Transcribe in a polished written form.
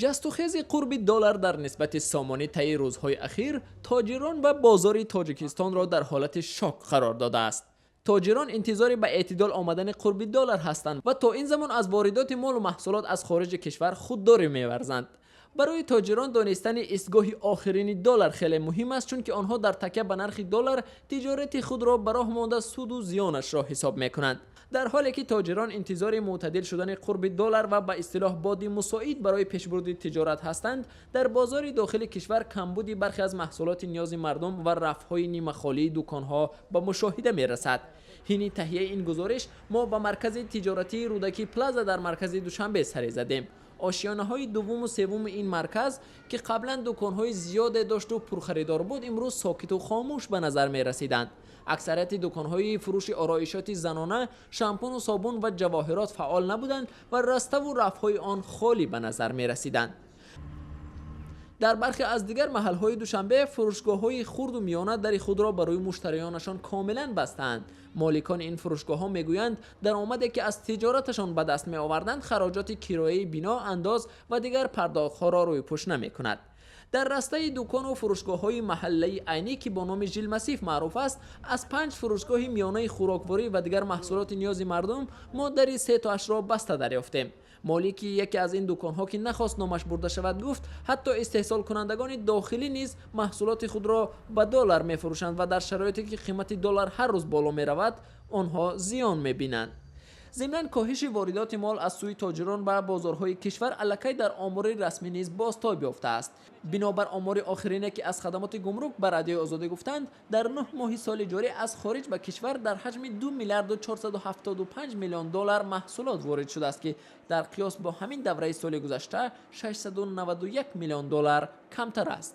Ҷастухези қурби доллар дар нисбати сомонӣ таи рӯзҳои ахир тоҷирон ва бозори Тоҷикистонро дар ҳолати шок қарор додааст. Тоҷирон интизори ба эътидол омадани қурби доллар ҳастанд ва то ин замон аз воридоти молу маҳсулот аз хориҷи кишвар худдорӣ меварзанд. Барои тоҷирон донистани истгоҳи охирини доллар хеле муҳим аст, чунки онҳо дар такя ба нархи доллар тиҷорати худро ба роҳ монда, суду зиёнашро ҳисоб мекунанд. Дар ҳоле ки тоҷирон интизори мӯътадил шудани қурби доллар ва ба истилоҳ боди мусоид барои пешбурди тиҷорат ҳастанд, дар бозори дохили кишвар камбуди бархе аз маҳсулоти ниёзи мардум ва рафҳои нимахолии дуконҳо ба мушоҳида мерасад. Ҳини таҳияи ин гузориш мо ба маркази тиҷоратии Рӯдакӣ Плаза дар маркази Душанбе саре задем. Ошиёнаҳои дуввуму севуми ин марказ, ки қаблан дуконҳои зиёде дошту пурхаридор буд, имрӯз сокиту хомӯш ба назар мерасиданд. Аксарияти дуконҳои фурӯши ороишоти занона, шампуну собун ва ҷавоҳирот фаъол набуданд ва раставу рафҳои он холӣ ба назар мерасиданд. Дар бархе аз дигар маҳалҳои Душанбе фурӯшгоҳҳои хурду миёна дари худро барои муштариёнашон комилан бастаанд. Моликони ин фурӯшгоҳҳо мегӯянд, даромаде ки аз тиҷораташон ба даст меоварданд, хароҷоти кирояи бино, андоз ва дигар пардохтҳоро рӯйпӯш намекунад. Дар растаи дукону фурӯшгоҳҳои маҳаллаи Айнӣ, ки бо номи Жилмассив маъруф аст, аз панҷ фурӯшгоҳи миёнаи хӯрокворӣ ва дигар маҳсулоти ниёзи мардум мо дари сетоашро баста дарёфтем. Молики яке аз ин дуконҳо, ки нахост номаш бурда шавад, гуфт, ҳатто истеҳсолкунандагони дохилӣ низ маҳсулоти худро ба доллар мефурӯшанд ва дар шароите ки қимати доллар ҳар рӯз боло меравад, онҳо зиён мебинанд. Зимнан, коҳиши воридоти мол аз сӯи тоҷирон ба бозорҳои кишвар аллакай дар омори расмӣ низ бозтоб ёфтааст. Бинобар омори охирине, ки аз хадамоти гумрук ба Радиои Озодӣ гуфтанд, дар 9 моҳи соли ҷорӣ аз хориҷ ба кишвар дар ҳаҷми 2 миллиарду 475 миллион доллар маҳсулот ворид шудааст, ки дар қиёс бо ҳамин давраи соли гузашта 691 миллион доллар камтар аст.